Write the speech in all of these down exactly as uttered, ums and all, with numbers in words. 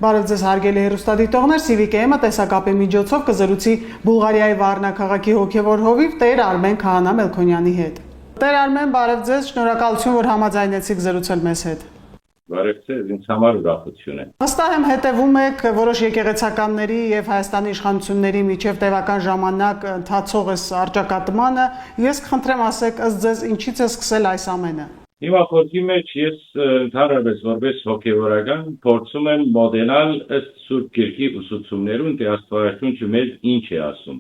Բարեւ ձեզ, հարգելի հեռուստադիտողներ, Civic A M-ը տեսակապի միջոցով կը զրուցի Բուլղարիայի Վառնա քաղաքի հոգեւոր հովիվ Տեր Արմեն Քահանա Մելքոնյանի հետ։ Տեր Արմեն, բարեւ ձեզ, շնորհակալություն, որ համաձայնեցիք զրուցել մեզ հետ։ Բարեւ ձեզ, ինձ համար ուրախություն է։ Վստահ եմ, հետեւում եք որոշ եկեղեցականների եւ Հայաստանի իշխանությունների միջեւ տեւական ժամանակ ընթացող այս առճակատմանը։ Ես կխնդրեմ, ասեք, ըստ ձեզ, ինչից է սկսել այս ամենը։ Հիմա խորհրդի մեջ ես, ը, ընդհանրապես որպես հոգեվորական փորձում եմ մոտենալ ըստ Սուրբ Գիրքի ուսուցումներուն, թէ Աստուածաշունչը մեզ ինչ է ասում։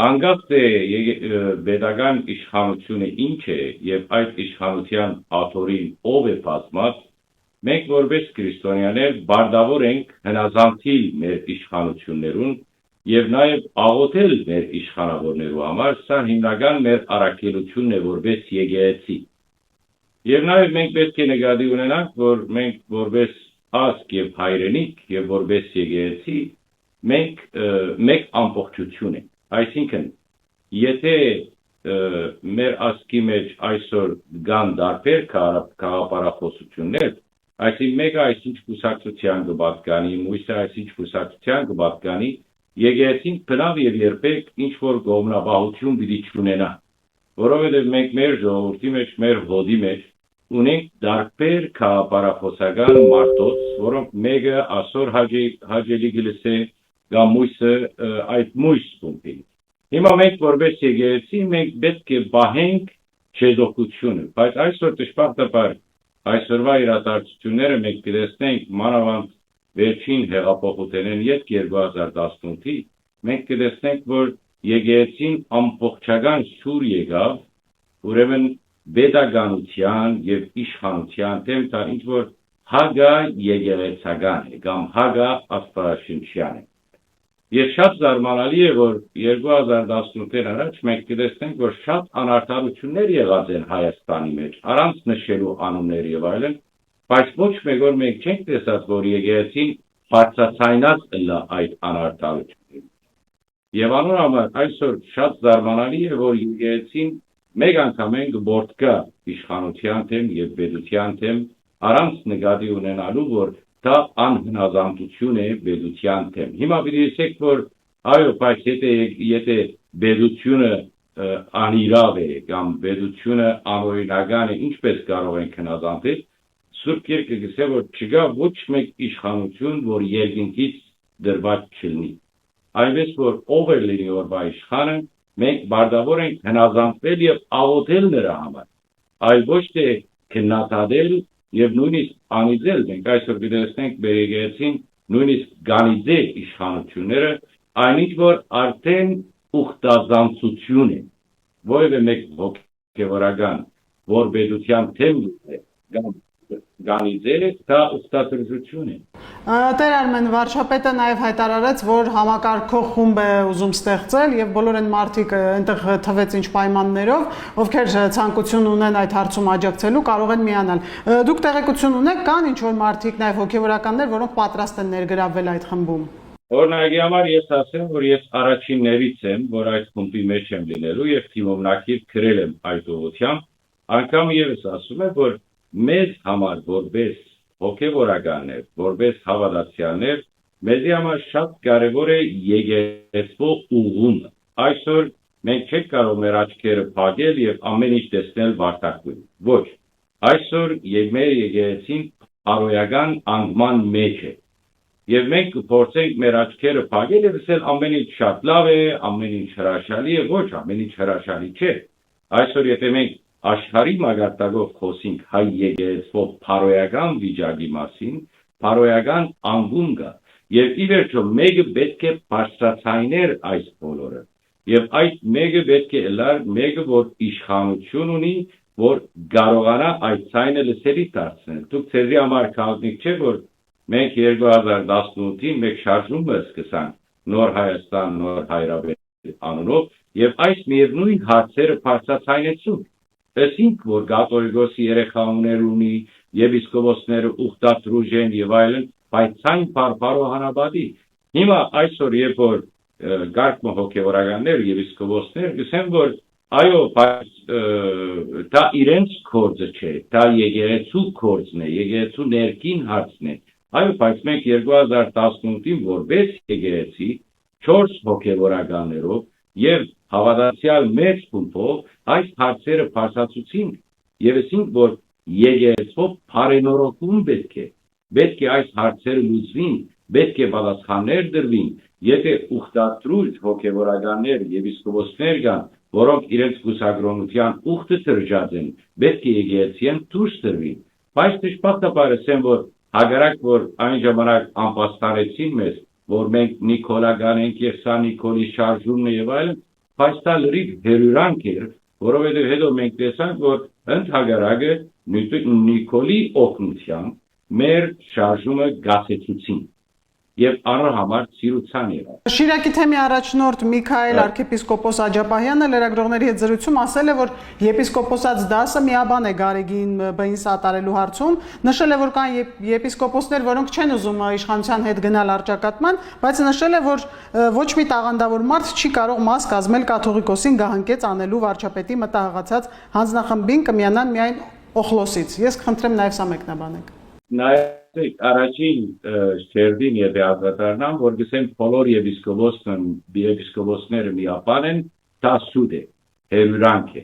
Անկախ թէ եկե-, ը, պետական իշխանությունը ինչ է եւ այդ իշխանության աթոռին ով է բազմած, մենք որպես քրիստոնյաներ պարտավոր ենք հնազանդիլ մեր իշխանություններուն եւ նաեւ աղոթել մեր իշխանավորներու համար, սա հիմնական մեր առաքելությունն է որպես եկեղեցի։ Եւ նաեւ մենք պէտք է նկատի ունենանք, որ մենք որպես ազգ եւ հայրենիք եւ որպես եկեղեցի, մենք, ը, մէկ ամբողջություն ենք։ Այսինքն, եթե, ը, մեր ազգի մեջ այսօր կան տարբեր գաղ-, գաղափարախօսություններ, այսինքն մէկը այսինչ կուսակցության կը պատկանի, մոյսը այսինչ կուսակցության կը պատկանի, եկեղեցին բնաւ եւ երբեք ինչ որ կողմնապահություն պիտի չունենայ, որովհետեւ մենք մեր ժողովուրդի մեջ, մեր հօդի մեջ ունենք տարբեր գաղափարախօսական մարդոց, որոնք մէկը ասոր հաճի-, հաճելի կը լսէ, կամ մոյսը, ը, այդ մոյս խումբին։ Հիմա մենք որպես եկեղեցի, մենք պէտք է պահենք չեզոքությունը, բայց այսօր դժբախտաբար այսօրվա իրադարձությունները մենք կը տեսնենք, մանաւանդ վերջին հեղափոխութենէն ետք երկու հազար տասնութի, մենք կը տեսնենք, որ եկեղեցին ամբողջական սուր եկաւ, ուրեմն պետականության եւ իշխանության դէմ, դա ինչ որ հակա եկեղեցական է կամ հակա աստվածաշնչյան է։ Ես շատ զարմանալի է, որ երկու հազար տասնութ առաջ մենք կը տեսնենք, որ շատ անարդարություններ եղած են Հայաստանի մեջ, առանց նշելու անուններ եւ այլն, բայց ոչ մէկ օր մենք չենք տեսած, որ եկեղեցին բարձրաձայնած ըլլայ այդ անարդարությունին։ Եւ անոր համար այսօր շատ զարմանալի է, որ եկեղեցին մէկ անգամէն կը պոռթկայ իշխանության դէմ եւ պետության դէմ, առանց նկատի ունենալու, որ դա անհնազանդություն է պետության դէմ։ Հիմա պիտի ըսեք, որ այո, բայց եթե, եթե պետությունը, ը, անիրաւ է կամ պետությունը անօրինական է, ինչպէս կարող ենք հնազանդել։ Սուրբ Գիրքը կ'ըսէ, որ չկայ ոչ մէկ իշխանություն, որ երկնքից դրուած չլինի։ Այնպես որ ով էլ լինի օրվա իշխանը, մենք պարտավոր ենք հնազանդվել եւ աղոթել նրա համար, այլ ոչ թէ քննադատել եւ նոյնիսկ անիծել։ Մենք այսօր պիտի տեսնենք մեր եկեղեցին նոյնիսկ կ'անիծէ իշխանությունները, այնինչ որ արդեն ուխտազանցություն է, որեւէ մէկ հոգեվորական, որ պետության դէմ է կամ կ'անիծէ, դա ուխտասրտություն է։ Ա, Տեր Արմեն, վարչապետը նաև հայտարարեց, որ համակարգող խումբ է ուզում ստեղծել, եւ բոլոր այն մարդիկ, ը, այնտեղ թվեց ինչ պայմաններով, ովքեր, ը, ցանկություն ունեն այդ հարցում աջակցելու, կարող են միանալ։ Ը, դուք տեղեկություն ունեք, կան ինչ որ մարդիկ, նաև հոգեվորականներ, որոնք պատրաստ են ներգրավվել այդ խմբում։ Օրինակի համար ես ասեմ, որ ես առաջիններից եմ, որ այդ խումբի մեջ եմ լինելու, եւ թիմովնակիր գրել եմ այդ ուղղությամբ։ Անգամ ևս ասում եմ, որ մեզ համար, որպես հոգեվորականներ, որպես հաւատացեալներ, մեզի համար շատ կարեւոր է եկեղեցւոյ ուղղումը։ Այսօր մենք չենք կարող մեր աչքերը փակել եւ ամեն ինչ տեսնել վարդագոյն։ Ոչ։ Այսօր ե-, մեր եկեղեցին բարոյական անկման մեջ է։ Եւ մենք կփորձենք մեր աչքերը փակել եւ ասել, ամեն ինչ շատ լավ է, ամեն ինչ հրաշալի է։ Ոչ, ամեն ինչ հրաշալի չէ։ Այսօր եթե մենք աշխարհի մակարդակով խօսենք հայ եկեղեցւոյ բարոյական վիճակի մասին, բարոյական անկում կայ, եւ ի վերջո մէկը պէտք է բարձրաձայներ այս բոլորը, եւ այդ մէկը պէտք է ըլլար մէկը, որ իշխանություն ունի, որ կարողանայ այդ ձայնը լսելի դարձնել։ Դուք ձեզի համար քաղաքնիկ չէ, որ մենք երկու հազար տասնութին մէկ շարժումը սկսանք Նոր Հայաստան, Նոր Հայրապետ անունով, եւ այս միեւնոյն հարցերը բարձրաձայնեցուք։ Ըսինք, որ կաթողիկոսի երեխաուներ ունի, եպիսկոպոսները ուխտատուժ են եւ այլն, բայց ցայն փառփառոյ անապատի։ Հիմա այսօր, երբ որ, ը, կարգ մը հոգեվորականներ, եպիսկոպոսներ, կ'ըսեն, որ այո, բայց, ը, դա իրենց գործը չէ, դա եկեղեցու գործն է, եկեղեցու ներքին հարցն է, Այո, բայց մենք երկու հազար տասնութին որպէս եկեղեցի, չորս հոգեվորականներով եւ հաւատացեալ մեծ խումբով այս հարցերը բարձրացուցինք եւ ասինք, որ եկեղեցով բարենորոգում պէտք է, պէտք է այս հարցերը լուծուին, պէտք է պատասխաններ տրուին, եթե ուխտադրուժ հոգեվորականներ, եպիսկոպոսներ կան, որոնք իրենց կուսակրօնութեան ուխտը դրժած են, պէտք է եկեղեցիէն դուրս տրուին։ Բայց դժբախտաբար ըսեմ, որ հակառակ որ այն ժամանակ ամբաստանեցին մեզ, որ մենք Նիկոլական ենք եւ սա Նիկոլի շարժումն է եւ այլն, բայց դա լրիվ հերյուրանք էր, որովհետեւ հետո մենք տեսանք, որ ընդհակառակը Նի-, Նիկոլի օգնությամբ մեր շարժումը գացեցուցին եւ անոր համար սիրուցան եղան։ Շիրակի թեմի առաջնորդ Միքայել Հա։ Արքեպիսկոպոս Աջապահյանը լրագրողների հետ զրույցում ասել է, որ եպիսկոպոսաց դասը միաբան է Գարեգին բին սատարելու հարցում։ Նշել է, որ կան եպ-, եպիսկոպոսներ, որոնք չեն ուզում իշխանության հետ գնալ առճակատման, բայց նշել է, որ, ը, ոչ մի տաղանդավոր մարդ չի կարող մաս կազմել կաթողիկոսին գահանքեց անելու վարչապետի մտահղացած հանձնախմբին, կմիանան միայն Օխլոսից։ Ես կխնդրեմ նաեւ սա մեկնաբանեք։ Նայեք, առաջին, ը, շերտին եթե անդրադառնամ, որ գսեմ բոլոր եպիսկոպոսն-, եպիսկոպոսները միաբան են, դա սուտ է, հերյուրանք է։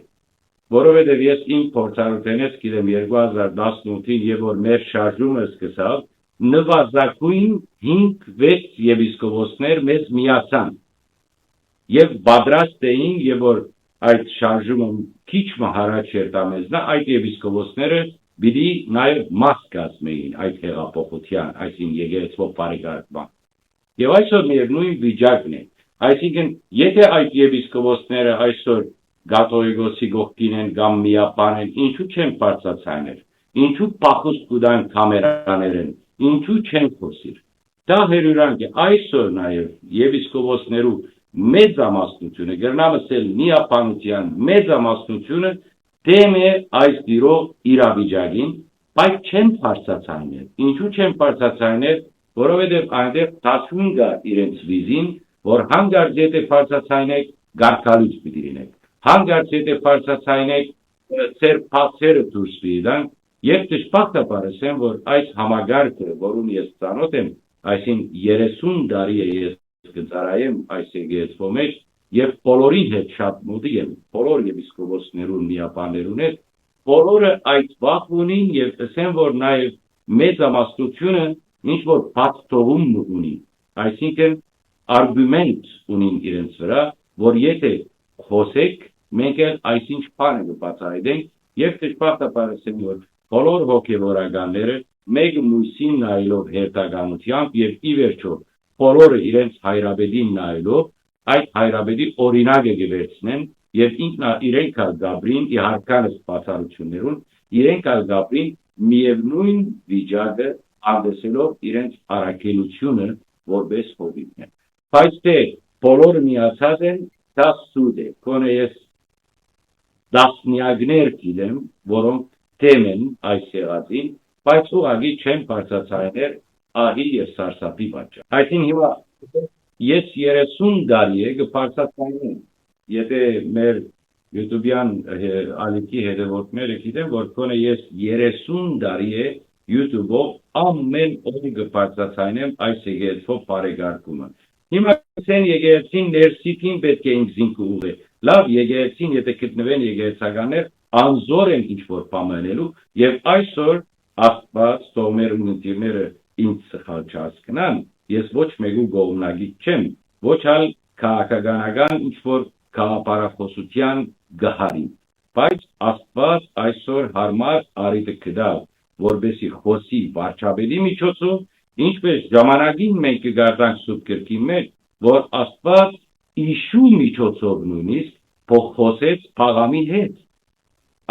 Որովհետեւ ես իմ փորձառութենէս գիտեմ երկու հազար տասնութին եւ որ մեր շարժումը սկսաւ, նուազագոյն հինգ-վեց եպիսկոպոսներ մեզ միացան եւ պատրաստ էին, եւ որ այդ շարժումը քիչ մը յառաջ էր տա մեզնա, այդ եպիսկոպոսները պիտի նաեւ մաս կազմեին այդ հեղափոխութեան, այսինքն եկեղեցվով բարեկարգման։ Եւ այսօր միեւնոյն վիճակն է, այսինքն եթե այդ եպիսկոպոսները այսօր կաթողիկոսի կողքին են կամ միաբան են, ինչու չեն բարձրացայներ, ինչու փախուստ կու տան կամերաներեն, ինչու չեն խօսիր։ Դա հերյուրանք է, այսօր նաեւ եպիսկոպոսներու մեծամասնությունը, կրնամ ասել միաբանութեան մեծամասնությունը դեմ է այս տիրող իրավիճակին, բայց չեն բարձրացայներ։ Ինչու չեն բարձրացայներ, որովհետեւ այնտեղ դաշուն կա իրենց վիզին, որ հանկարծ եթե բարձրացայնեք, կարգալույց պիտի լինեք, հանկարծ եթե բարձրացայնեք, ը, ձեր բացերը դուրս պիտի տանք, եւ դժբախտաբար ըսեմ, որ այս համակարգը, որուն ես ծանոթ եմ, այսինքն երեսուն տարի է ես կը ծառայեմ այս եկեղեցւոյ մէջ, եւ բոլորին հետ շատ մօտիկ եմ, բոլոր եպիսկոպոսներուն, միաբաններուն հետ, բոլորը այդ վախ ունին եւ ըսեմ, որ նաեւ մեծամասնությունը ինչ որ բաց թողում մը ունի, այսինքն արգումենտ ունին իրենց վրայ, որ եթե խօսեք, մենք էլ այսինչ բանը կը բացայայտենք, եւ դժբախտաբար ըսեմ, որ բոլոր հոգեվորականները մէկ մոյսին նայելով հերթականությամբ եւ ի վերջո բոլորը իրենց հայրապետին նայելով, այդ հայրապետի օրինակը կը վերցնեն եւ ինքնա իրենք ալ կապրին, ի հարկանս բացառություններուն, իրենք ալ կապրին միեւնոյն վիճակը, անտեսելով իրենց առաքելությունը որպես հովիվներ։ Բայց թէ բոլորը միացած են, դա սուտ է, քոնե ես տասնյակներ գիտեմ, որոնք դեմ են այս եղածին, բայց ուղղակի չեն բարձրացայներ ահի եւ սարսափի պատճառ։ Այսինքն հիմա ես երեսուն տարի է կը բարձրացայնեմ, եթե մեր YouTube-յան, հե, ալիքի հետևորդները գիտեն, որ քոնե ես երեսուն տարի է YouTube-ով ամեն օր կը բարձրացայնեմ այս եկեղեցվով բարեկարգումը։ Հիմա սեն եկեղեցին ներսիդին պէտք է ինքզին կը ուղղէ։ Լաւ, եկեղեցին, եթե գտնուեն եկեղեցականներ, անզոր են ինչ որ բան մնելու, եւ այսօր Աստուած թող մեր ունգընտիրները ինձ սխալ չհասկնան, ես ոչ մեկու կողմնակից չեմ, ոչ ալ քաղաքականական ինչ որ գաղափարախօսութեան գահարին, բայց Աստուած այսօր յարմար առիթը կտայ, որպեսզի խօսի վարչապետի միջոցով, ինչպես ժամանակին մենք կգարտանք Սուրբ Գրքին մէջ, որ Աստուած Իշու միջոցով նույնիսկ փոխխօսեց Փաղամի հետ։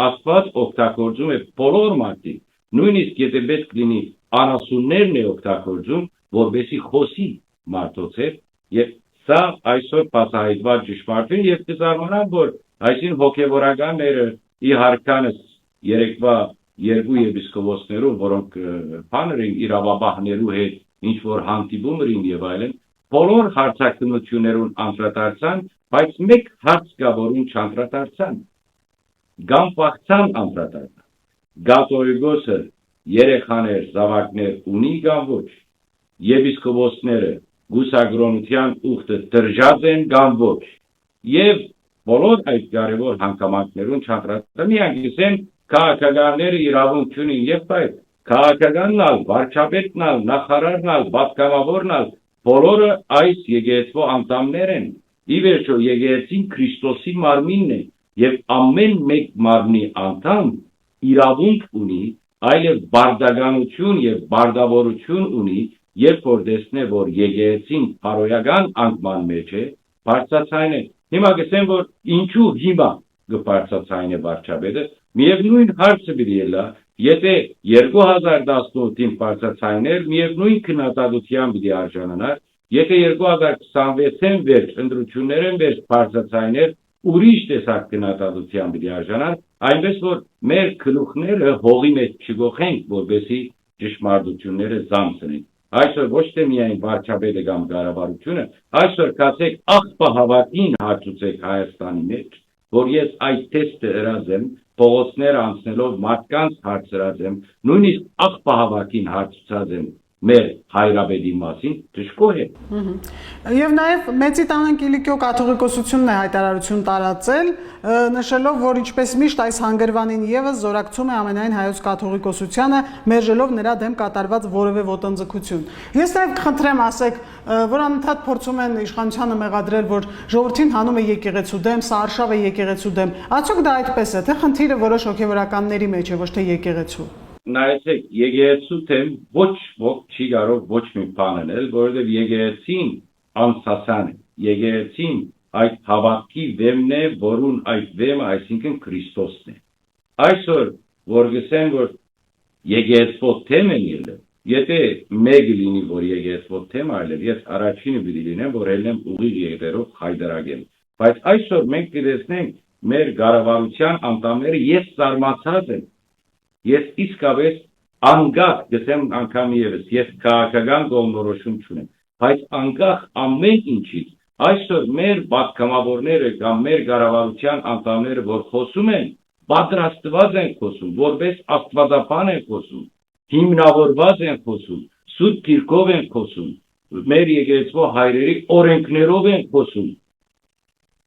Աստուած օգտագործում է բոլոր մարդիկ, նույնիսկ եթե պէտք լինի անասուններն է օգտագործում, որպեսզի խօսի մարդոց հետ, եւ սա այսօր բացահայտուած ճշմարտություն, եւ կզարմանամ, որ այսին հոգեվորականները ի հարկանս երեկվա երկու եպիսկոպոսներու, որոնք, ը, բաներ էին իրավաբաններու հետ, ինչ որ հանդիպում էին եւ այլն, բոլոր հարցաքննություններուն անդրադարձան, բայց մեկ հարց կա, որուն չանդրադարձան, կամ պաղցան անդրադառնալ։ Կաթողիկոսը երեխաներ, զաւակներ ունի կամ ոչ, եպիսկոպոսները կուսակրօնութեան ուխտը դրժած են կամ ոչ։ Եւ բոլոր այդ կարեւոր հանգամանքներուն չանդրադառնամ, միայն կ'ըսեմ, քաղաքականները իրաւունք չունին եւ բայց քաղաքականն ալ, վարչապետն ալ, նախարարն ալ, պատգամաւորն ալ, բոլորը այս եկեղեցւոյ անդամներ են։ Ի վերջոյ, եկեղեցին Քրիստոսի մարմինն է եւ ամէն մէկ մարմնի անդամ իրաւունք ունի, այլեւ պարտականութիւն եւ պարտաւորութիւն ունի, երբ որ տեսնէ, որ եկեղեցին բարոյական անկման մէջ է, բարձրաձայնէ։ Հիմա կ'ըսեմ, որ ինչու հիմա կը բարձրաձայնէ վարչապետը, միեւնոյն հարցը պիտի ըլլայ, եթէ երկու հազար տասնութին բարձրաձայներ, միեւնոյն քննադատութեան պիտի արժանանար, եթէ երկու հազար քսանվեցէն վերջ, ընտրութիւններէն վերջ բարձրաձայներ ուրիշ տեսակ քննադատութեան պիտի արժանան, այնպէս որ մեր գլուխները հողի մէջ չկոխենք, որպեսզի ճշմարտութիւնները զանցնենք։ Այսօր ոչ թէ միայն վարչապետը կամ կառավարութիւնը, այսօր կացեք աղբահաւակին հարցուցեք Հայաստանի մէջ, որ ես այդ թեստը ըրած եմ, փողոցները անցնելով մարդկանց հարցրած եմ, նոյնիսկ աղբահաւակին հարցուցած եմ մեր հայրապետի մասին, դժգոհ եմ։ Մհմ։ Եւ նաեւ Մեծի Տանն Կիլիկիո կաթողիկոսությունն է յայտարարություն տարածել, ը, նշելով, որ ինչպես միշտ այս հանգրուանին եւս զորակցում է ամենայն հայոց կաթողիկոսությանը, մերժելով նրա դէմ կատարուած որեւէ ոտնձգություն։ Ես նաեւ կխնդրեմ, ասեք, ը, որ անընդհատ փորձում են իշխանությանը մեղադրել, որ ժողովրդին հանում է եկեղեցու դէմ, սա արշաւ է եկեղեցու դէմ։ Արդյոք դա այդպես է, թե խնդիրը որոշ հոգեվորականների մեջ է, ոչ թե եկեղեցու։ Նայեցեք, եկեղեցու դէմ ոչ ոք չի կարող ոչ մի բան անել, որովհետեւ եկեղեցին անսասան է, եկեղեցին այդ հաւատքի վեմն է, որուն այդ վեմը, այսինքն Քրիստոսն է։ Այսօր, որ գսեն, որ եկեղեցւոյ դէմ են ելլել, եթէ մէկը լինի, որ եկեղեցւոյ դէմ այլեւ, ես առաջինը պիտի լինեմ, որ ելնեմ ուղիղ ետերով խայտարակեմ։ Բայց այսօր մենք կը տեսնենք, մեր կառավարութեան անդամները, ես զարմացած եմ, ես իսկապես անկախ, գսեմ անգամ եւս, ես քաղաքական կողմնորոշում չունեմ, բայց անկախ ամէն ինչից, այսօր մեր պատգամաւորները կամ մեր կառավարութեան անդամները, որ խօսում են, պատրաստուած են խօսում, որպէս աստուածաբան են խօսում, հիմնաւորուած են խօսում, սուրբ գիրքով են խօսում, մեր եկեղեցւոյ հայրերի օրէնքներով են խօսում,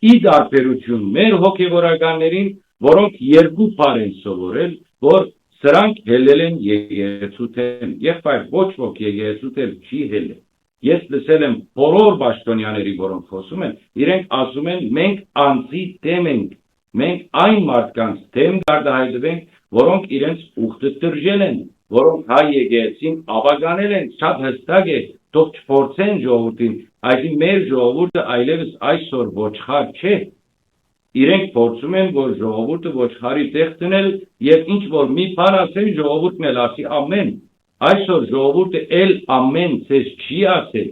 ի տարբերութիւն մեր հոգեվորականներին, որոնք երկու բառ են սովորել, որ սրանք ելլել են եկեղեցու դէմ, եղբայր, ոչ ոք եկեղեցու դէմ չի ելլել։ Ես լսել եմ բոլոր պաշտօնեաների, որոնք խօսում են, իրենք ասում են, մենք անձի դէմ ենք, մենք այն մարդկանց դէմ կարտահայտուենք, որոնք իրենց ուխտը դրժել են, որոնք հայ եկեղեցին ապականել են, շատ յստակ է, թող չփորձեն ժողովուրդին, այսինքն մեր ժողովուրդը այլեւս այսօր ոչխար չէ, իրենք փորձում են, որ ժողովուրդը ոչխարի տեղ դնել եւ ինչ որ մի բան ասեն, ժողովուրդն էլ ասի ամեն։ Այսօր ժողովուրդը էլ ամեն ձեզ չի ասել։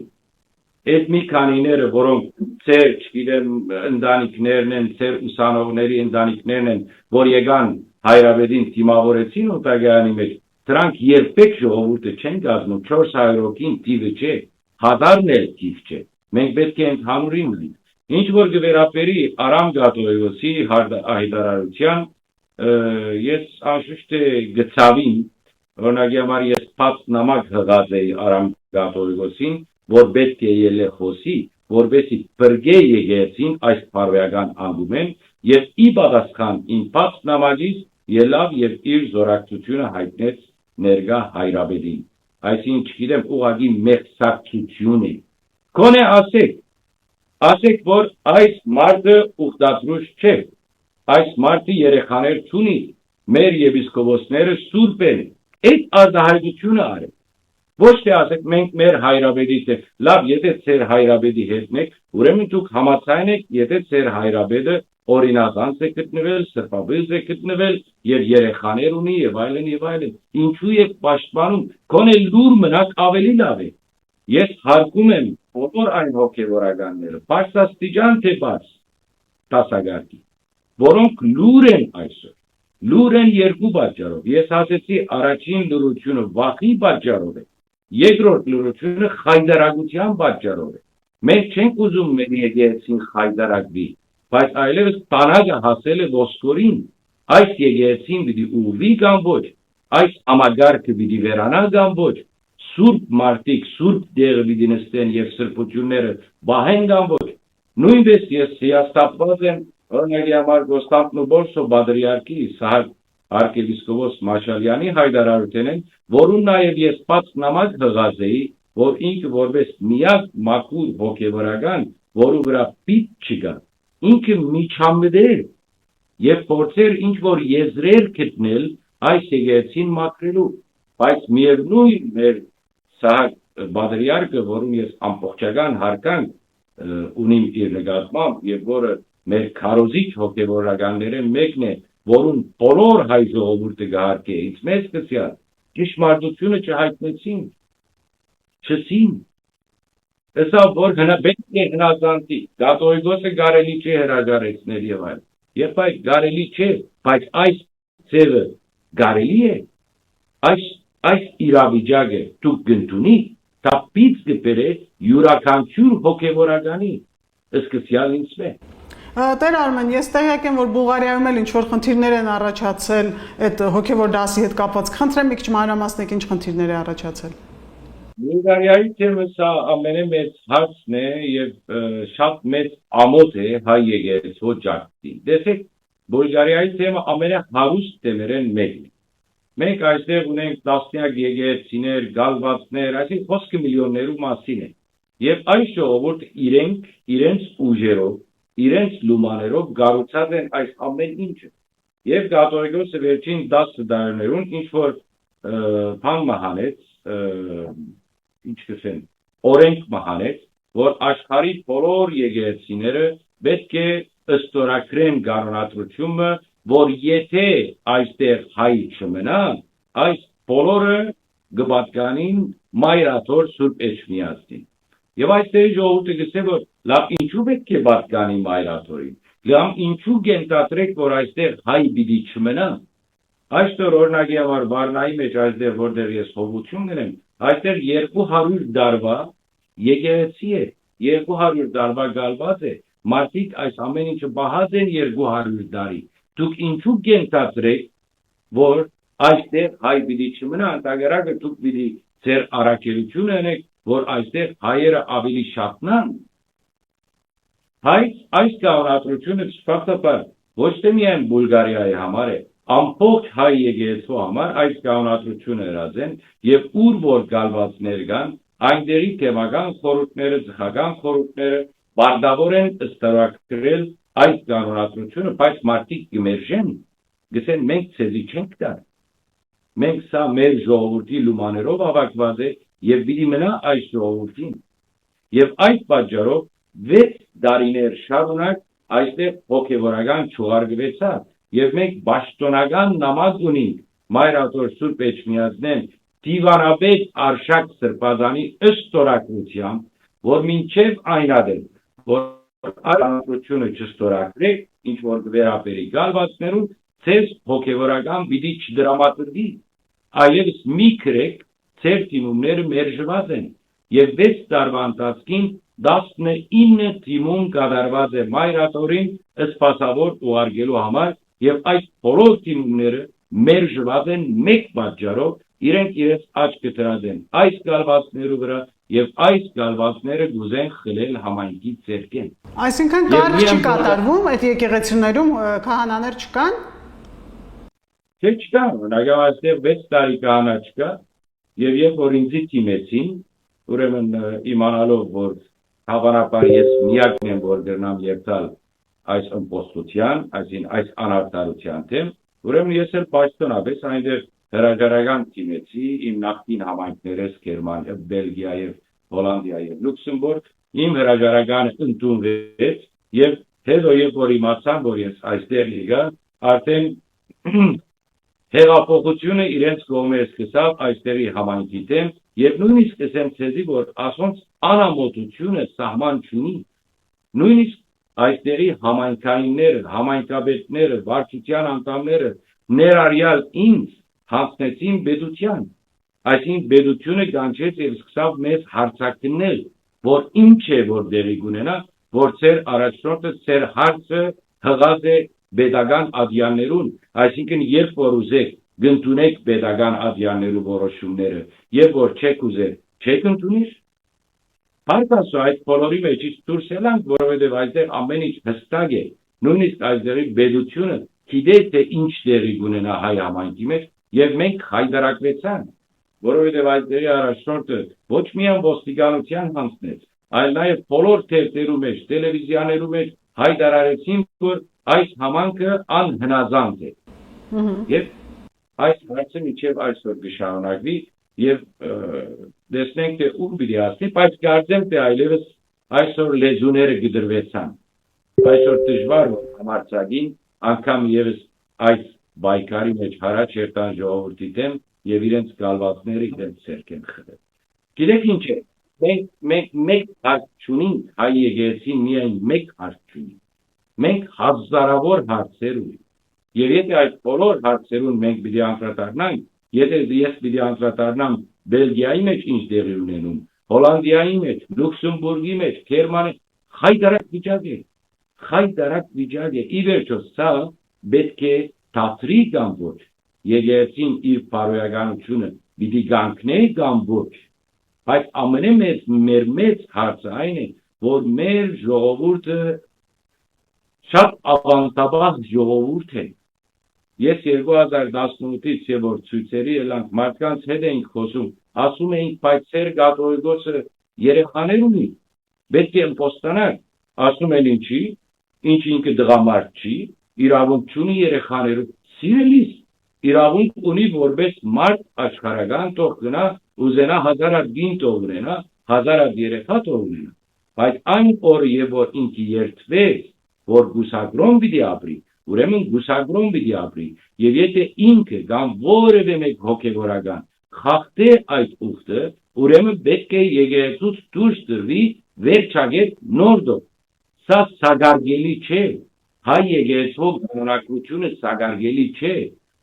Այդ մի քանիները, որոնք ձեր, չգիտեմ, ընտանիքներն են, ձեր ուսանողների ընտանիքներն են, որ եկան հայրապետին դիմավորեցին օտագայանի մեջ, դրանք երբեք ժողովուրդը չեն կազմում, չորս հարյուր հոգին թիվը չէ, հազարն էլ թիվ չէ։ Մենք պէտք է ընդհանուրին մնանք։ Ինչ որ կը վերաբերի Արամ կաթողիկոսի հարդ-, հայտարարութեան, ը, ես անշուշտ է գցավին, օրինակի համար ես բաց նամակ յղած էի Արամ կաթողիկոսին, որ պէտք է ելլէ խօսի, որպեսզի փրկէ եկեղեցին այս բարոյական անկումէն, եւ ի պատասխան իմ բաց նամակից ելաւ եւ իր զորակցութիւնը յայտնեց ներկայ հայրապետին։ Այսինքն, չգիտեմ, ուղղակի մեղսակցութիւն է։ Գոնե ասեք, ասեք, որ այս մարդը ուխտադրուժ չէ, այս մարդը երեխաներ չունի, մեր եպիսկոպոսները սուրբ են, այդ արտահայտությունը արեք։ Ոչ թե ասեք, մենք մեր հայրապետի դէ-, լավ, եթե ձեր հայրապետի հետ եք, ուրեմն դուք համաձայն եք, եթե ձեր հայրապետը օրինազանց է գտնվել, սրբավիզ է գտնվել եւ երեխաներ ունի եւ այլն եւ այլն։ Ինչու եք պաշտպանում, գոնե լուր մնաք, ավելի լավ է։ Ես հարգում եմ բոլոր այն հոգեվորականները, բարձրաստիճան թե բարձր դասակարգի, որոնք լուր են այսօր, լուր են երկու պատճառով։ Ես ասեցի, առաջին լուրությունը վախի պատճառով է, երկրորդ լուրությունը խայտարակության պատճառով է։ Մենք չենք ուզում մեր եկեղեցին խայտարակվի, բայց այլևս տանակը հասել է ոսկորին, այս եկեղեցին պիտի ուղղվի կամ ոչ, այս համակարգը պիտի վերանա կամ ոչ, սուրբ մարդիկ սուրբ տեղը պիտի նստեն եւ սրբությունները պահեն կամ ոչ։ Նոյնպէս ես հիասթափուած եմ, օրինակի համար, Կոստանտնուպոլսոյ պատրիարքի Սահակ արքեպիսկոպոս Մաշալեանի յայտարարութենէն, որուն նաեւ ես բաց նամակ յղած էի, որ ինքը որպէս միակ մաքուր հոգեվորական, որու վրայ պիտ չկայ, ինքը միջամտէր եւ փորձէր ինչ որ եզրեր գտնել այս եկեղեցին մաքրելու, բայց միեւնոյն մեր Սահակ պատրիարքը, որուն ես ամբողջական յարգանք, ը, ունիմ իր նկատմամբ եւ որը մեր քարոզիչ հոգեվորականներէն մէկն է, որուն բոլոր հայ ժողովուրդը կը յարգէ, ինձ մեզ կսյալ, ճշմարտությունը չյայտնեցին, չըսին, ըսաւ, որ հնա-, պէտք է հնազանդի, կաթողիկոսը կարելի չէ հրաժարեցնել եւ այլն։ Երբ այդ կարելի չէ, բայց այս ձեւը կարելի է, այս, այս իրավիճակը դուք կ'ընդունիք, դա պիծ կը բերէ յուրաքանչիւր հոգեվորականի, սկսեալ ինձ մէ։ Ա, Տեր Արմեն, ես տեղյակ եմ, որ Բուլղարիայում էլ ինչ որ խնդիրներ են առաջացել այդ հոգեվոր դասի հետ կապված։ Խնդրեմ, մի քիչ մանրամասնեք, ինչ խնդիրներ է առաջացել։ Բուլղարիայի թեմը սա ամենէ մեծ հարցն է եւ, ը, շատ մեծ ամոթ է հայ եկեղեցւոյ ջարդին։ Տեսեք, Բուլղարիայի թեմը ամենահարուստ թեմերէն մեկն է։ Մենք այստեղ ունենք տասնեակ եկեղեցիներ, գալվածներ, այսինքն խոսքը միլիոններու մասին է։ Եւ այս ժողովուրդը իրենք, իրենց ուժերով, իրենց լումաներով կառուցած են այս ամեն ինչը։ Եւ կաթողիկոսը վերջին տասը տարիներուն ինչ որ, ը, բան մը հանեց, ը, ինչ կ'ըսեմ, օրենք մը հանեց, որ աշխարհի բոլոր եկեղեցիները պէտք է ստորագրեն կանոնադրութիւնը, որ եթէ այստեղ հայ չմնայ, այս բոլորը կը պատկանին Մայր Աթոռ Սուրբ Էջմիածնին։ Եւ այստեղի ժողովուրդը կ'ըսէ, որ լաւ, ինչու պէտք է պատկանի Մայր Աթոռին, կամ ինչու կ'ենթադրեք, որ այստեղ հայ պիտի չմնայ։ Այսօր, օրինակի համար, Վարնայի մէջ, այստեղ, որտեղ ես հովհաննութիւն կ'ընեմ, այստեղ երկու հարիւր տարուայ եկեղեցի է, երկու հարիւր տարուայ կալուած է, մարդիկ այս ամեն ինչը պահած են երկու հարիւր տարի։ Դուք ինչու կ'ենթադրեք, որ այստեղ հայ պիտի չմնայ, ընդհակառակը դուք պիտի ձեր առաքելութիւնը ընեք, որ այստեղ հայերը աւելի շատնան։ Բայց այս կանոնադրութիւնը, ճշմարտաբար, ոչ թե միայն Բուլղարիայի համար է, ամբողջ հայ եկեղեցու համար այս կանոնադրութիւնը ըրած են, եւ ուր որ կալվածներ կան, այնտեղի թեմական խորհուրդները, ծխական խորհուրդները պարտաւոր են ստորագրել այս կանոնադրութիւնը, բայց մարդիկ կը մերժեն, կ'ըսեն, մենք ձեզի չենք տար։ Մենք, սա մեր ժողովուրդի լումաներով հաւաքուած է եւ պիտի մնայ այս ժողովուրդին։ Եւ այդ պատճառով վեց տարիներ շարունակ այստեղ հոգեվորական չուղարկուեցաւ եւ մենք պաշտօնական նամակ ունենք Մայր Աթոռ Սուրբ Էջմիածնէն դիվանապետ Արշակ Սրբազանի ստորագրութեամբ, որ մինչեւ այն ատեն, որ այդ կանոնադրութիւնը չստորագրեք, ինչ որ կը վերաբերի կալվածներուն, ձեզ հոգեվորական պիտի չդրամատրվի, այլեւս մի գրեք, ձեր դիմումները մերժուած են, եւ վեց տարուայ ընթացքին տասնինը դիմում կատարուած է Մայր Աթոռին սպասաւոր ուղարկելու համար, եւ այդ բոլոր դիմումները մերժուած են մէկ պատճառով, իրենք իրենց աչքը դրած են այս կալվածներու վրայ, եւ այս կալվածները կ'ուզեն խլել համայնքի ձեռքէն։ Այսինքն՝ Եւ կարգ միայն չի կատարվում, այդ եկեղեցիներում, ը, քահանաներ չկան։ Չէ, չկան, օրինակ, այստեղ վեց տարի քահանա չկա, եւ երբ որ ինձի դիմեցին, ուրեմն, ը, իմանալով, որ հավանաբար ես միակն եմ, որ կրնամ երթալ այս ըմբոստության, այսինքն այս անարդարության դեմ, ուրեմն ես էլ պաշտոնապես այնտեղ հրաժարական դիմեցի իմ նախկին համայնքներէս Գերման-, Բելգիա եւ Հոլանդիա եւ Լյուքսեմբուրգ, իմ հրաժարականը ընդունվեց, եւ հետո, երբ որ իմացան, որ ես այստեղ եկայ, արդեն հեղափոխությունը իրենց կողմէ սկսաւ այստեղի համայնքի դեմ, եւ նոյնիսկ կ'ըսեմ ձեզի, որ ասոնց անամոթութիւնը սահման չունի։ Նոյնիսկ այստեղի համայնքայինները, համայնքապետները, վարչության անդամները, ներառյալ ինձ, յանձնեցին պետության։ Այսինքն՝ պետությունը կանչեց եւ սկսաւ մեզ հարցաքննել, որ ինչ է, որ տեղի կունենայ, որ ձեր առաջնորդը ձեր հարցը յղած է պետական ատեաններուն, այսինքն՝ երբ որ ուզեք, կ'ընդունեք պետական ատեաններու որոշումները, եւ որ չեք ուզեր, չեք ընդունիր։ Փառք Աստուծոյ, այդ բոլորի մէջից դուրս ելանք, որովհետեւ այստեղ ամէն ինչ յստակ է, նոյնիսկ այստեղի պետութիւնը գիտէ, թէ ինչ տեղի կ'ունենայ հայ համայնքի մէջ, եւ մենք խայտարակուեցանք, որովհետեւ այստեղի առաջնորդը ոչ միայն ոստիկանութեան յանձնեց, այլ նաեւ բոլոր թերթերու մէջ, տելեվիզիաներու մէջ յայտարարեցին, որ այս համայնքը անհնազանդ է։ Մհմ։ Եւ այս հարցը մինչեւ այսօր կը շարունակուի, եւ, ը, տեսնենք, թէ ուր պիտի հասնի, բայց կարծեմ, թէ այլեւս այսօր լեզուները կտրուեցան։ Այսօր դժուար որ համարձակին անգամ եւս այս պայքարի մէջ յառաջ երթան ժողովուրդի դէմ եւ իրենց կալվածները իրենց ձեռքէն խլեն։ Գիտեք ինչ է, մենք, մենք մեկ հարց չունենք, հայ եկեղեցին միայն մեկ հարց չունի։ Մենք հազարավոր հարցեր ունենք։ Եւ եթէ այդ բոլոր հարցերուն մենք պիտի անդրադառնանք, եթէ ես պիտի անդրադառնամ Բելգիայի մէջ ինչ տեղի ունենում, Հոլանդիայի մէջ, Լուքսեմբուրգի մէջ, Գերմանիա, խայտարակ վիճակ է, խայտարակ վիճակ է։ Ի վերջո, սա պէտք է դադրի կամ ոչ, եկեղեցին իր բարոյականութիւնը պիտի կանգնէ կամ ոչ, բայց ամենէ մեծ, մեր մեծ հարցը այն է, որ մեր ժողովուրդը շատ աւանդաբար ժողովուրդ է։ Ես երկու հազար տասնութից եւ որ ցոյցերի ելանք, մարդկանց հետ էինք խօսում, ասում էինք, բայց Սեր կաթողիկոսը երեխաներ ունի, պէտք է ըմբոստանար, ասում են, ինչի, ինչ ինքը տղամարդ չի, իրաւունք չունի երեխաներու, սիրելիս, իրաւունք ունի որպէս մարդ աշխարհական թող գնայ, ուզենայ հազար հատ կին թող ունենայ, հազար հատ երեխայ թող ունենայ, բայց այն օրը, երբ որ ինքը երդվեց, որ կուսակրօն պիտի ապրի, ուրեմն կուսակրօն պիտի ապրի, եւ եթէ ինքը կամ որեւէ մէկ հոգեվորական խախտէ այդ ուխտը, ուրեմն պէտք է եկեղեցուց դուրս տրուի, վերջակետ, նոր դող։ Սա սակարկելի չէ, հայ եկեղեցւոյ կանոնագրութիւնը սակարկելի չէ,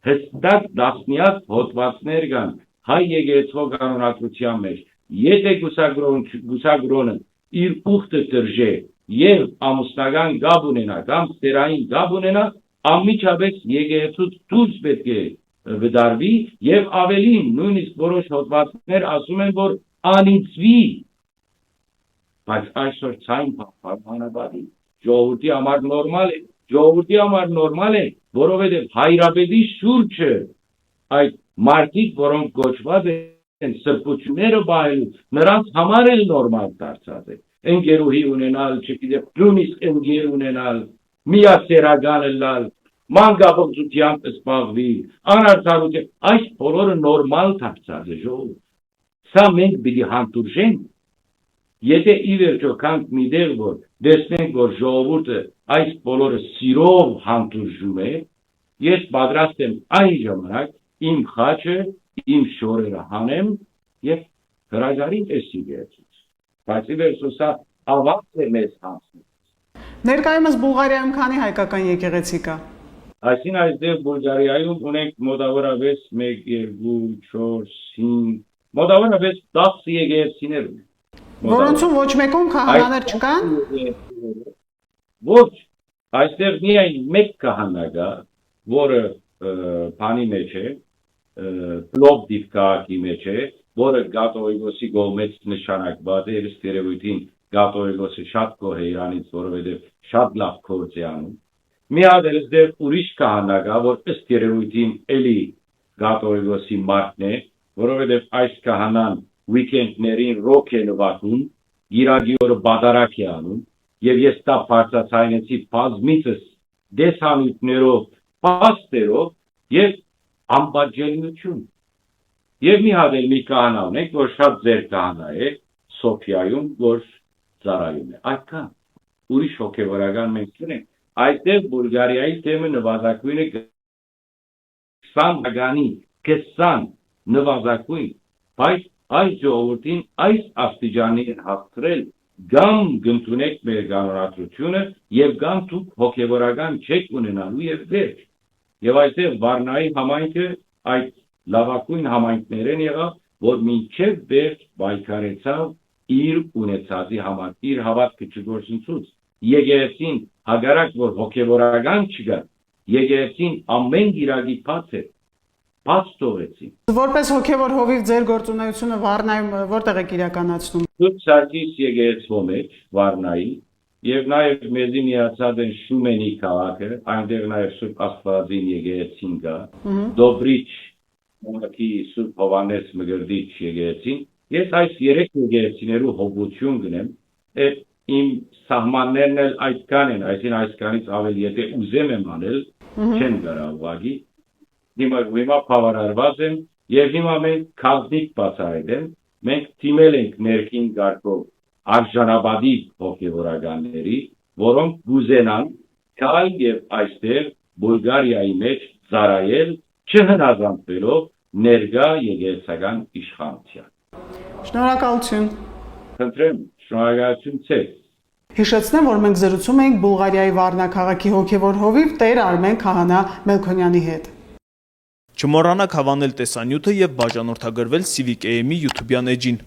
յստակ տասնեակ հոդուածներ կան հայ եկեղեցւոյ կանոնագրութեան մէջ, եթէ կուսակրօն-, կուսակրօնը իր ուխտը տրժէ եւ ամուսնական կապ ունենայ կամ սեռային կապ ունենայ, անմիջապէս եկեղեցուց դուրս պէտք է վտարուի եւ աւելին, նոյնիսկ որոշ հոդուածներ ասում են, որ անիծուի, բայց այսօր ցայն բա-, բանապատի ժողովրդի համար նորմալ է, ժողովրդի համար նորմալ է, որովհետեւ հայրապետի շուրջը այդ մարդիկ, որոնք կոչուած են սրբությունները պահելու, նրանց համար էլ նորմալ դարձած է։ Ընկերուհի ունենալ, չգիտեմ, նոյնիսկ ընկեր ունենալ, միասեռական ըլլալ, մանկապղծությամբ զբաղվի, անարդարութիւն, այս բոլորը նորմալ դարձած է, ժողովուրդ։ Սա մենք պիտի հանդուրժենք, եթէ ի վերջո գանք մի տեղ, որ տեսնենք, որ ժողովուրդը այս բոլորը սիրով հանդուրժում է, ես պատրաստ եմ այն ժամանակ իմ խաչը, իմ շորերը հանեմ եւ հրաժարիմ էս եկեղեցուց։ Բայց ի վերջո սա ավանդ է մեզ յանձնելուց։ Ներկայումս Բուլղարիայում քանի հայկական եկեղեցի կայ։ Այսինքն, այստեղ Բուլղարիայում ունենք մոտավորապես մեկ, երկու, չորս, հինգ, մոտավորապես տասը եկեղեցիներ ունենք։ Որոնցում ոչ մեկում քահանաներ չկան։ Ոչ, այստեղ միայն մեկ քահանա կայ, որը, ը, բանի մեջ է, ը, Պլովդիվ քաղաքի մեջ է, որը կաթողիկոսի կողմէ նշանակուած է, եւ ըստ երեւոյթին կաթողիկոսը շատ գոհ է իրանից, որովհետեւ շատ լաւ գործ է անում։ Մի հատ էլ այստեղ ուրիշ քահանա կայ, որ ըստ երեւոյթին էլի կաթողիկոսի մարդն է, որովհետեւ այս քահանան weekend-ներին ռոք է նվագում, գիրագի օրը պատարագ է անում, եւ ես դա բարձրացայնեցի բազմիցս տեսանյութներով, փաստերով եւ անպատժելիություն։ Եւ մի հատ էլ մի քահանա ունենք, որ շատ ձեր քահանա է Սոֆիայում, որ ծառայում է։ Այդքան։ Ուրիշ հոգեվորական մենք չունենք։ Այդտեղ Բուլղարիայի թեմը նվազագույնը քսան հականի, քսան նվազագույն, բայց այս ժողովուրդին այս աստիճանի են հասցրել, կամ կընդունեք մեր կանոնադրությունը, եւ կամ դուք հոգեվորական չեք ունենալու եւ վերջ։ Եւ այստեղ Վարնայի համայնքը այդ լավագույն համայնքներէն եղաւ, որ մինչեւ վերջ պայքարեցաւ իր ունեցածի համար, իր հաւատքը չգործնցուց։ Եկեղեցին հակառակ որ հոգեվորական չկար, եկեղեցին ամէն կիրակի բաց էր, բաց թողեցին։ Որպես հոգեվոր հովիվ ձեր գործունեությունը Վառնայում, ը, որտեղ եք իրականացնում։ Սուրբ Սարգիս եկեղեցւոյ մէջ, Վառնայի, եւ նաեւ մեզի միացած են Շումենի քաղաքը, այնտեղ նաեւ Սուրբ Աստվածին եկեղեցին կա, Մհմ։ Դոբրիչ քաղաքի Սուրբ Հովհաննես Մկրտիչ եկեղեցին։ Ես այս երեք եկեղեցիներու հովհուդութիւն կ'ընեմ, եւ իմ սահմաններն էլ այդքան են, այսինքն այսքանից աւել եթէ ուզեմ եմ անել, Մհմ։ չեմ կարող ուղղակի։ Հիմա, հիմա բաւարարուած եմ, եւ հիմա մենք կազմիկ բացայայտեմ, մենք դիմել ենք ներքին կարգով արժանապատիվ հոգեվորականների, որոնք կ'ուզենան գալ եւ այստեղ Բուլղարիայի մէջ ծառայել, չհնազանդվելով ներկայ եկեղեցական իշխանութեան։ Շնորհակալություն։ Խնդրեմ, շնորհակալություն ձեզ։ Յիշեցնեմ, որ մենք զրուցում էինք Բուլղարիայի Վառնա քաղաքի հոգեվոր հովիվ Տեր Արմեն Քահանա Մելքոնյանի հետ։ Չմոռանաք հավանել տեսանիւթը եւ բաժանորդագրվել Civic A M-ի YouTube-յան էջին։